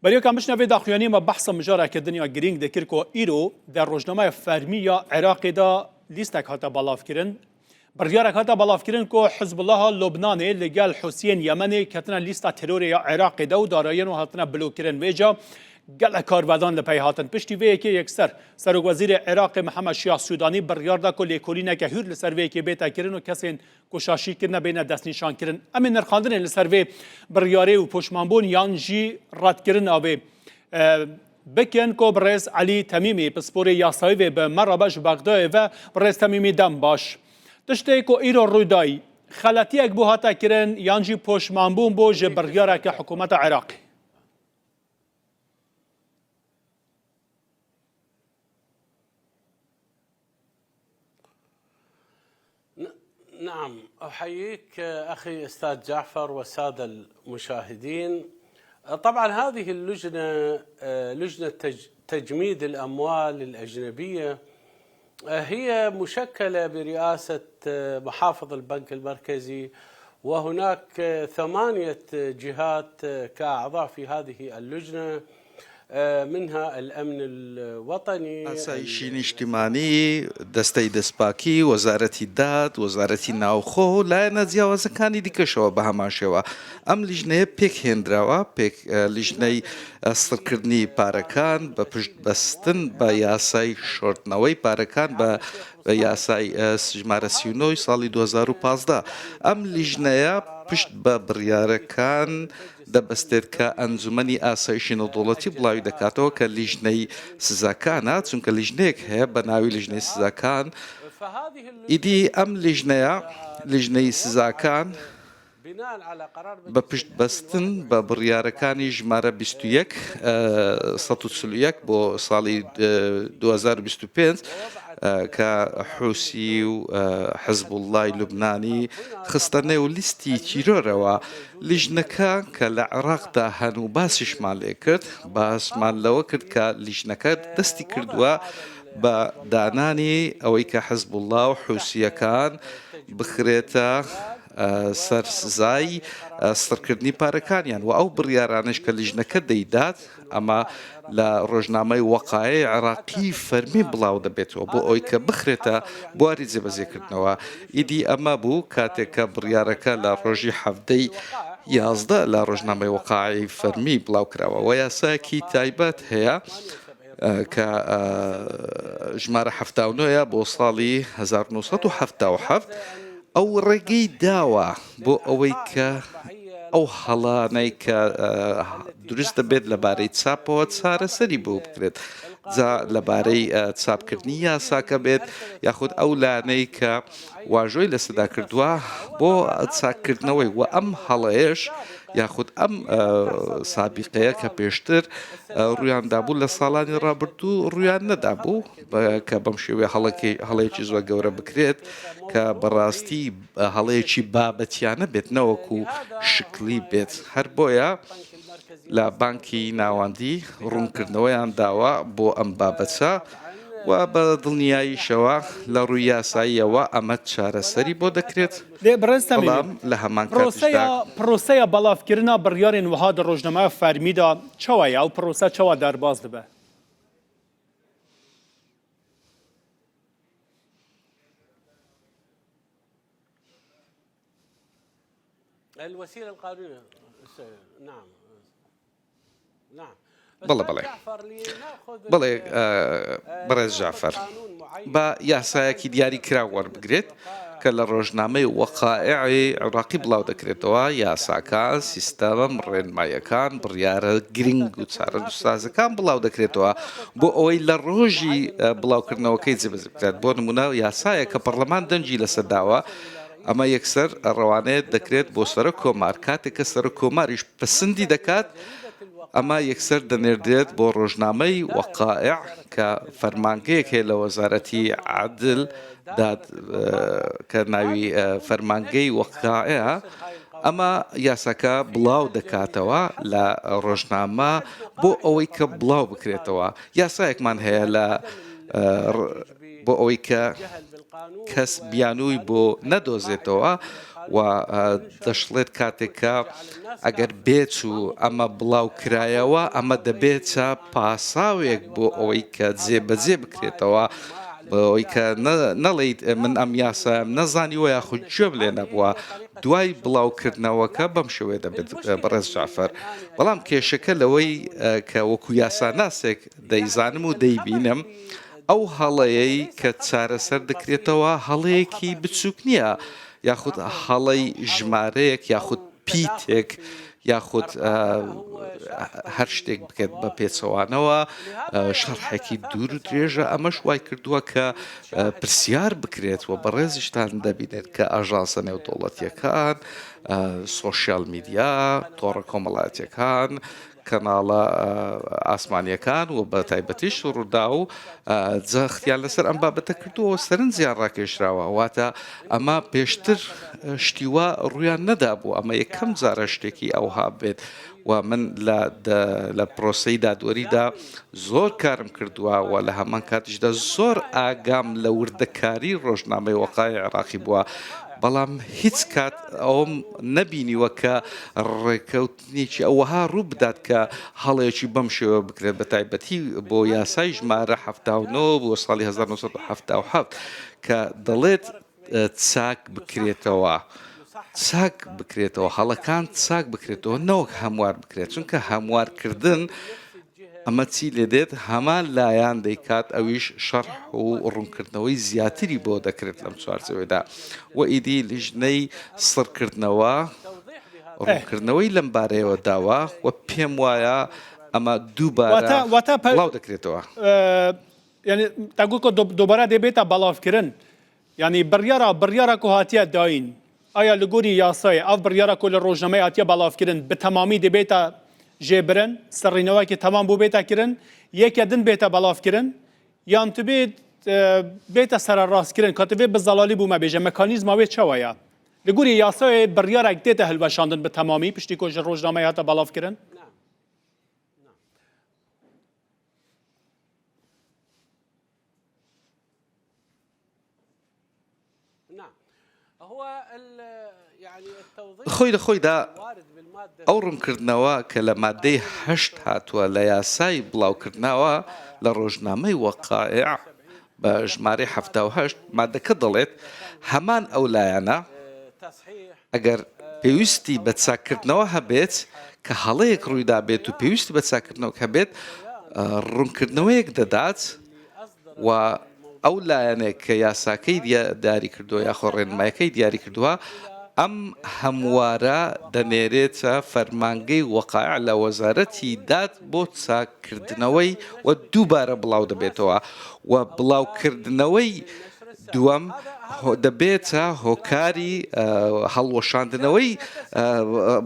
Beriya em biçine vê daxuyaniyê me behsa mijareke din ya girîng dikir ku îro di rojnameya fermî ya Iraqê de lîstek hate belavkirin. Biryarek hate belavkirin ku Hizbullaha Lubnanê li gel Hûsiyên Yemenê ketine lîsta terorê ya Iraqê de û darayiyên wan hatine blokirin. Vêca gelek karvedan li pey hatin. Piştî vê yekê yekser Serokwezîrê Iraqê Mihemed Şiya Sûdanî biryar da ku lêkolîneke hûr li ser vê yekê bête kirin û kesên ku şaşî kirine bêne destnîşankirin. Em ê nirxandinên li ser vê biryarê û poşmanbûn yan jî redkirina vê bikin ku birêz Elî Temîmî pisporê yasayî vê bi me re be ji Bexdayê ve. Birêz Temîmî dem baş. Tiştê ku îro rû dayî xeletiyek bû hate kirin yan jî poşmanbûn bû ji biryareke hikûmeta Iraqê? نعم احييك اخي استاذ جعفر والساده المشاهدين طبعا هذه اللجنه لجنه تجميد الاموال الاجنبيه هي مشكله برئاسه محافظ البنك المركزي وهناك ثمانيه جهات كاعضاء في هذه اللجنه منها الامن الوطني. ئاسایشی نیشتیمانی، دەستەی دەستپاکی، وەزارەتی داد، وەزارەتی ناوخۆ و لایەنە جیاوازەکانی دیکەشەوە بە هەمان شێوە ئەم لیژنەیە پێکهێنراوە، پێک لیژنەی سڕکردنی پارەکان بە پشت بەستن بە یاسای شۆردنەوەی پارەکان بە یاسای ژمارە 39 ی ساڵی 2015 ئەم لیژنەیە پشت بە بڕیارەکان دەبەستێت کە ئەنجومەنی ئاسایشی نێودەوڵەتی بڵاوی دەکاتەوە کە لیژنەی سزاکانە، چونکە لیژنەیەک هەیە بە ناوی لیژنەی سزاکان، ئیدی ئەم لیژنەیە، لیژنەی سزاکان، بە پشت بەستن بە بڕیارەکانی ژمارە 21 141 بۆ ساڵی 2025 کە حوسی و حزبوڵڵای لوبنانی خستە نێو لیستی تیرۆرەوە، لیژنەکە کە لە عێراقدا هەن و باسیشمان لێکرد، باسمان لەوە کرد کە لیژنەکە دەستی کردووە بە دانانی ئەوەی کە حزبوڵڵا و حوسییەکان بخرێتە سەر سزای سڕکردنی پارەکانیان و ئەو بڕیارانەش کە لیژنەکە دەیدات ئەمە لە ڕۆژنامەی وەقایعی عێراقی فەرمی بڵاو دەبێتەوە بۆ ئەوەی کە بخرێتە بواری جێبەجێکردنەوە. ئیدی ئەمە بوو کاتێک کە بڕیارەکە لە ڕۆژی حەڤدەی 11 لە ڕۆژنامەی وەقایعی فەرمی بڵاوکراوە و یاسایەکی تایبەت هەیە کە ژمارە 79 ە بۆ ساڵی 1977 ئەو ڕێگەی داوە بۆ ئەوەی کە ئەو هەڵانەی کە دروست دەبێت لەبارەی چاپەوە چارەسەری بۆ بکرێت جا لەبارەی چاپکردنی یاساکە بێت یاخود ئەو لانەی کە واژۆی لەسەدا کردووە بۆ چاککردنەوەی و ئەم هەڵەیەش یاخود ئەم سابیقەیە کە پێشتر ڕویان دابوو لە ساڵانی ڕابردوو ڕویان نەدابوو کە بەم شێوەیە هەڵەکەی هەڵەیەکی زۆر گەورە بکرێت کە بەڕاستی هەڵەیەکی بابەتیانە بێت نەوەکو شکلی بێت هەر بۆیە لە بانکی ناوەندی ڕوونکردنەوەیان داوە بۆ ئەم بابەتە و بە دڵنیاییشەوە لە ڕووی یاساییەوە ئەمە چارەسەری بۆ دەکرێت لێ بەڕێز تەمیمی بەڵام لە هەمان کاتیشدا پرۆسەیە پرۆسەیە بەڵافکردنا بڕیارێن وەها di rojnameya fermî de çawa ye ew prose çawa derbas dibe؟ الوسيلة القانونية نعم نعم بەڵێ بەڵێ بەڵێ بەڕێز جەعفەر با یاسایەکی دیاری کراو وەربگرێت کە لە ڕۆژنامەی وەقائعی عێراقی بڵاو دەکرێتەوە، یاساکان، سیستەم، ڕێنماییەکان، بڕیارە گرنگ و چارەنووسسازەکان بڵاو دەکرێتەوە بۆ ئەوەی لە ڕۆژی بڵاوکردنەوەکەی جێبەجێ بکرێت، بۆ نموونە یاسایەک کە پەڕلەمان دەنگی لەسەر داوە، ئەمە یەکسەر ڕەوانەیە دەکرێت بۆ سەرۆک کۆمار، کاتێک کە سەرۆک کۆماریش پەسندی دەکات، ئەمە یەکسەر دەنێردرێت بۆ ڕۆژنامەی وەقائع کە فەرمانگەیەک هەیە لە وەزارەتی عەدل، داد، کە ناوی فەرمانگەی وەقائع، ئەمە یاساکە بڵاو دەکاتەوە لە ڕۆژنامە بۆ ئەوەی کە بڵاو بکرێتەوە. یاسایەکمان هەیە لە بۆ ئەوەی کە کەس بیانووی بۆ نەدۆزێتەوە. و دەشڵێت کاتێک کە ئەگەر بێت و ئەمە بڵاو کرایەوە ئەمە دەبێتە پاساوێک بۆ ئەوەی کە جێبەجێ بکرێتەوە بۆ ئەوەی کە نەڵێیت من ئەم یاسایم نەزانیوە یاخود گوێم لێ نەبووە دوای بڵاوکردنەوەکە بەم شێوەیە دەبێت بەڕێز جەعفەر بەڵام کێشەکە لەوەی کە وەکو یاساناسێک دەیزانم و دەیبینم ئەو هەڵەیەی کە چارەسەر دەکرێتەوە هەڵەیەکی بچووک نییە یاخود هەڵەی ژمارەیەک یاخود پیتێک یاخود هەر شتێک بکەێت بە پێچەوانەوە شەرحێکی دوور و درێژە ئەمەش وای کردووە کە پرسیار بکرێت و بەڕێزیشتان دەبینێت کە ئاژانسە نێودەوڵەتیەکان سۆشیال میدیا تۆڕە کۆمەڵایەتیەکان کەناڵە ئاسمانییەکان و بە تایبەتیش ڕووداو جەختیان لەسەر ئەم بابەتە کردووە و سەرنجیان ڕاکێشراوە، واتە ئەمە پێشتر شتی وا ڕوویان نەدابوو، ئەمە یەکەم جارە شتێکی ئەوها بێت و من لە لە پرۆسەی دادوەریدا زۆر کارم کردووە و لە هەمان کاتیشدا زۆر ئاگام لە وردەکاری ڕۆژنامەی وەقای عێراقی بووە، بەڵام هیچ کات ئەوەم نەبینیوە کە ڕێکەوت نێکی ئەوەها ڕوو بدات کە هەڵەیەکی بەم شێوە بکرێت بە تایبەتی بۆ یاسای ژمارە 79 بۆ ساڵی 1970 کە دەڵێت چاک بکرێتەوە چاک بکرێتەوە هەڵەکان چاک بکرێتەوە نەوەک هەموار بکرێت چونکە هەموارکردن ئەمە چی لێ دێت هەمان لایان دەیکات ئەویش شەرح و ڕوونکردنەوەی زیاتری بۆ دەکرێت لەم چوارچێوەیەدا و ئیدی لیژنەی سڕکردنەوە ڕوونکردنەوەی لەم بارەیەوە داوە و پێم وایە ئەمە دووبارە بڵاو دەکرێتەوە. یعنی تاگو دوبارە دەبێتە بەڵاوکردن یانی بڕیارا بڕیارا کو هاتیە داین ئایا لە گۆری یاسایە ئەڤ بڕیارا کو لە ڕۆژنامەی هاتیە بەڵاڤ کرن بە تەمامی دەبێتە ژێ برن سڕینەوەکی تەمام بۆ بێتە کرن یەکە دن بێتە بەڵاڤ کرن یان تبێت بێتە سەرەڕاست کرن کە تبێ بە زەڵالی بوومە بێژە مەکانیزما وێ چاوەیە لە گۆری یاسایە بڕیارێک تێتە هەلوەشاندن بە تەمامی پشتی کۆ ژە ڕۆژنامەی هاتە بەڵاڤ کرن؟ خۆی لە خۆیدا ئەو ڕوونکردنەوە کە لە مادەی هەشت هاتووە لە یاسای بڵاوکردنەوە لە ڕۆژنامەی وەقائع بە ژمارەی 78 مادەکە دەڵێت هەمان ئەو لایەنە ئەگەر پێویستی بە چاککردنەوە هەبێت کە هەڵەیەک ڕوویدابێت و پێویستی بە چاککردنەوە هەبێت ڕوونکردنەوەیەک دەدات و ئەو لایەنێک کە یاساکەی دیاری کردووە یاخۆ ڕێنمایەکەی دیاری کردووە ئەم هەموارە دەنێرێتە فەرمانگەی وەقائع لە وەزارەتی داد بۆ چاککردنەوەی و دووبارە بڵاو دەبێتەوە و بڵاوکردنەوەی دووەم، دەبێتە هۆکاری هەڵوەشاندنەوەی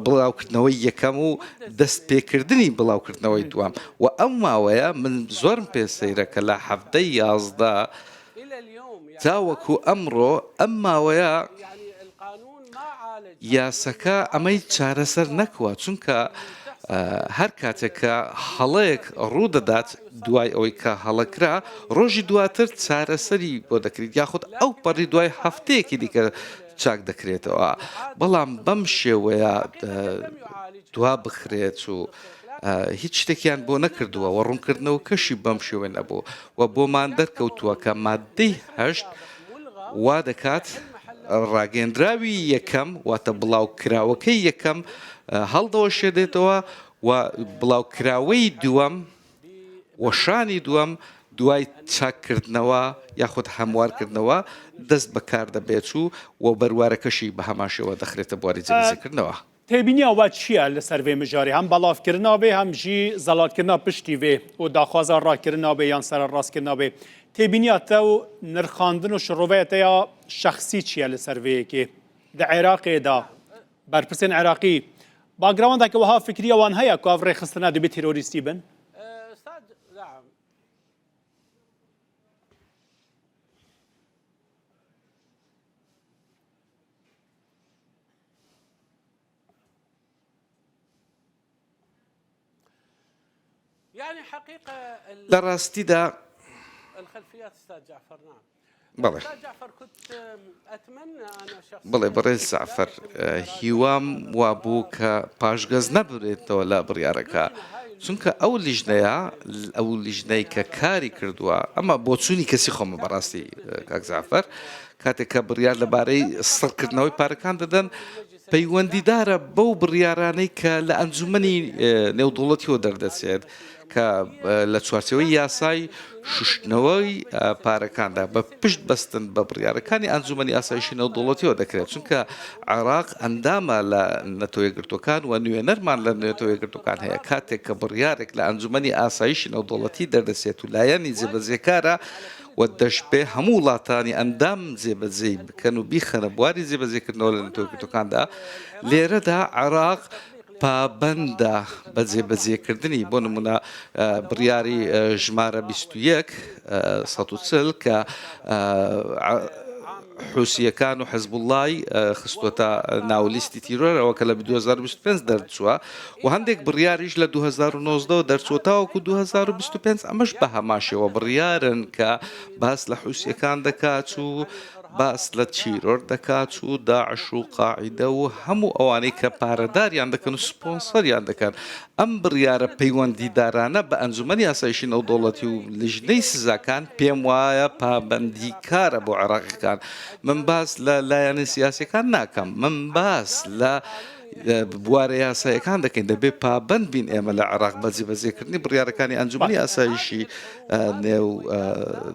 بڵاوکردنەوەی یەکەم و دەستپێکردنی بڵاوکردنەوەی دووەم و ئەم ماوەیە من زۆرم پێ سەیرە کە لە حەڤدەی 11 تاوەکو ئەمڕۆ ئەم ماوەیە یاسەکە ئەمەی چارەسەر نەکوە چونکە هەر کاتێک کە هەڵەیەک ڕوودەدات دوای ئەوەی کە هەڵە کرا ڕۆژی دواتر چارەسەری بۆ دەکریت یاخود ئەو پەڕی دوای هەفتەیەکی دیکە چاک دەکرێتەوە بەڵام بەم شێوەیە دوا بخرێت و هیچ شتێکیان بۆ نەکردووە و ڕوونکردنەوەکەشی بەم شێوە نەبوو و بۆمان دەرکەوتووە کە مادەی هەشت وا دەکات ڕاگەیەندراوی یەکەم واتە بڵاوکراوەکەی یەکەم هەڵدەوەشێنێتەوە و بڵاوکراوەی دووەم وەشانی دووەم دوای چاککردنەوە یاخود هەموارکردنەوە دەست بەکار دەبێت و و بەروارەکەشی بە هەمان شێوە دەخرێتە بواری جێبەجێکردنەوە. تێبینیا وە چییە لەسەر ڤێ مژارێ هەم بەڵاڤکردنا ڤێ هەم ژی زەڵالکردنا پشتی ڤێ و داخوازا ڕاکردنا ڤێ یان سەرەڕاستکردنا ڤێ تێبینیا تە و نرخاندن و شڕۆڤەیە تە یا شەخسی چییە لەسەر ڤێ یەکێ دە عێراقێ دا بەرپرسێن عێراقی باکگراوندەکە وەها فکریە وان هەیە کو ئەڤ ڕێکخستنە دبێ تێرۆریستی بن؟ لە ڕاستیدا. بەڵێ. بەڵێ بەڕێز جەعفەر، هیوام وابوو کە پاشگەز نەبرێتەوە لە بڕیارەکە، چونکە ئەو لیژنەیە، ئەو لیژنەی کە کاری کردووە، ئەمە بۆچوونی کەسی خۆمە بەڕاستی کاک جەعفەر، کاتێک کە بڕیار لەبارەی سڕکردنەوەی پارەکان دەدەن، پەیوەندیدارە بەو بڕیارانەی کە لە ئەنجومەنی نێودەوڵەتیەوە دەردەچێت کە لە چوارچێوەی یاسای شوشتنەوەی پارەکاندا بە پشت بەستن بە بڕیارەکانی ئەنجومەنی ئاسایشی نێودەوڵەتیەوە دەکرێت چونکە عێراق ئەندامە لە نەتەوە یەکگرتووەکان و نوێنەرمان لە نەتەوە یەکگرتووەکان هەیە کاتێک کە بڕیارێک لە ئەنجومەنی ئاسایشی نێودەوڵەتی دەردەچێت و لایەنی جێبەجێکارە و دەشبێ هەموو وڵاتانی ئەندام جێبەجێی بکەن و بیخەنە بواری جێبەجێکردنەوە لە نەتەوە یەکگرتووەکاندا، لێرەدا عێراق پابەندە بە جێبەجێکردنی، بۆ نموونە بڕیاری ژمارە 21 140 کە حوسییەکان و حزبوڵڵای خستووەتە ناو لیستی تیرۆرەوە کە لە 2025 دەرچووە و هەندێک بڕیاریش لە 2019 ەوە دەرچووە تاوەکو 2025 ئەمەش بە هەمان شێوە بڕیارن کە باس لە حوسییەکان دەکات و باس لە تیرۆر دەکات و داعش و قاعیدە و هەموو ئەوانەی کە پارەداریان دەکەن و سپۆنسەریان دەکەن ئەم بڕیارە پەیوەندیدارانە بە ئەنجومەنی ئاسایشی نێودەوڵەتی و لیژنەی سزاکان پێم وایە پابەندی کارە بۆ عێراقیەکان من باس لە لایەنە سیاسیەکان ناکەم من باس لە بوارە یاسایەکان دەکەین دەبێت پابەند بین ئێمە لە عێراق بە جێبەجێکردنی بڕیارەکانی ئەنجومەنی ئاسایشی نێو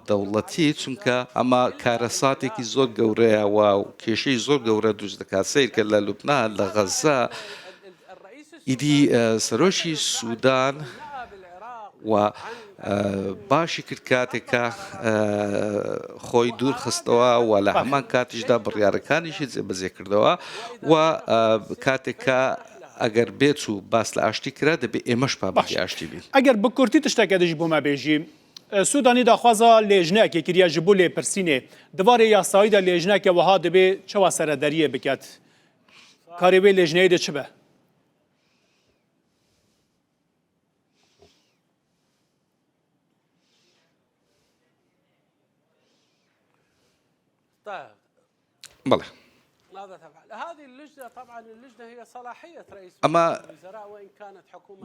دەوڵەتی چونکە ئەمە کارەساتێکی زۆر گەورەیە و کێشەی زۆر گەورە دروست دەکات سیرکە لە لوبناان لە غەزە ئیدی سەرۆکی سوودان و باشی کرد کاتێک کە خۆی دوور خستەوە و لە هەمان کاتیشدا بڕیارەکانیشی جێبەجێ کردەوە و کاتێک کە ئەگەر بێت و باس لە ئاشتی کرا دەبێ ئێمەش پابەندی ئاشتی بین. ئەگەر بە کورتی تشتەکە دژ بۆ مە بێژی سوودانی داخوازا لێژنەیەکێ کریە ji bo lêpirsînê di varê yasayî de lêjneke wiha dibê çawa serederiyê biket karê wê lêjneyê dê çi be? بەڵێ. ئەمە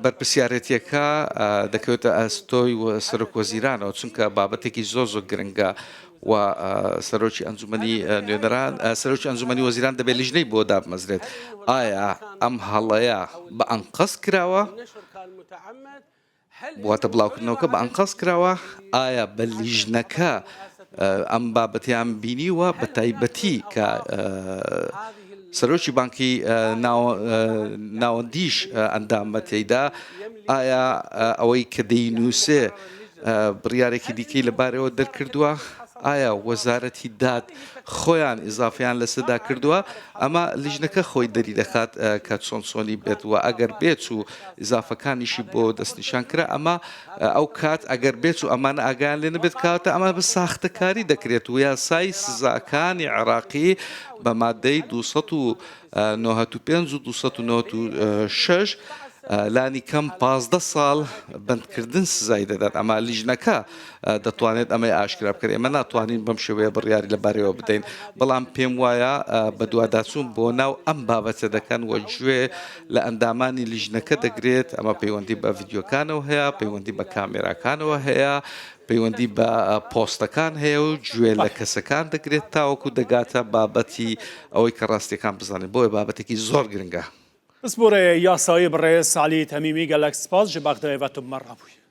بەرپرسیارێتیەکە دەکەوێتە ئەستۆی و سەرۆک وەزیرانەوە چونکە بابەتێکی زۆر زۆر گرنگە و سەرۆکی ئەنجومەنی نوێنەران سەرۆکی ئەنجومەنی وەزیران دەبێت لیژنەی بۆ دابمەزرێت ئایا ئەم هەڵەیە بە ئەنقەست کراوە واتە بڵاوکردنەوەکە بە ئەنقەست کراوە ئایا بە لیژنەکە ئەم بابەتیان بینیوە بە تایبەتی کە سەرۆکی بانکی ناوەندیش ئەندامە تێیدا ئایا ئەوەی کە دەینووسێ بڕیارێکی دیکەی لەبارەوە دەرکردووە؟ ئایا وەزارەتی داد خۆیان ئیزافەیان لەسەردا کردووە؟ ئەمە لیژنەکە خۆی دەریدەخات کە چۆن چۆنی بێت و ئەگەر بێت و ئیزافەکانیشی بۆ دەستنیشان کرا ئەمە ئەو کات ئەگەر بێت و ئەمانە ئاگایان لێ نەبێت کاتە ئەمە بە ساختەکاری دەکرێت و یاسای سزاکانی عێراقی بە مادەی 295 و 296 لانی کەم 15 ساڵ بەندکردن سزای دەدات ئەما لیژنەکە دەتوانێت ئەمەی ئاشکرا بکرێت ئێمە ناتوانین بەم شێوەیە بڕیاری لەبارەیەوە بدەین بەڵام پێم وایە بەدواداچوون بۆ ناو ئەم بابەتە دەکەن و گوێ لە ئەندامانی لیژنەکە دەگرێت ئەمە پەیوەندی بە ڤیدیۆکانەوە هەیە پەیوەندی بە کامێراکانەوە هەیە پەیوەندی بە پۆستەکان هەیە و گوێ لە کەسەکان دەگرێت تاوەکو دەگاتە بابەتی ئەوەی کە ڕاستیەکان بزانێت بۆیە بابەتێکی زۆر گرنگە. پسپۆڕێ یاسایی بەڕێز عەلی تەمیمی گەلەک سپاس ji Bexdayê ve tu bi me re bûyî.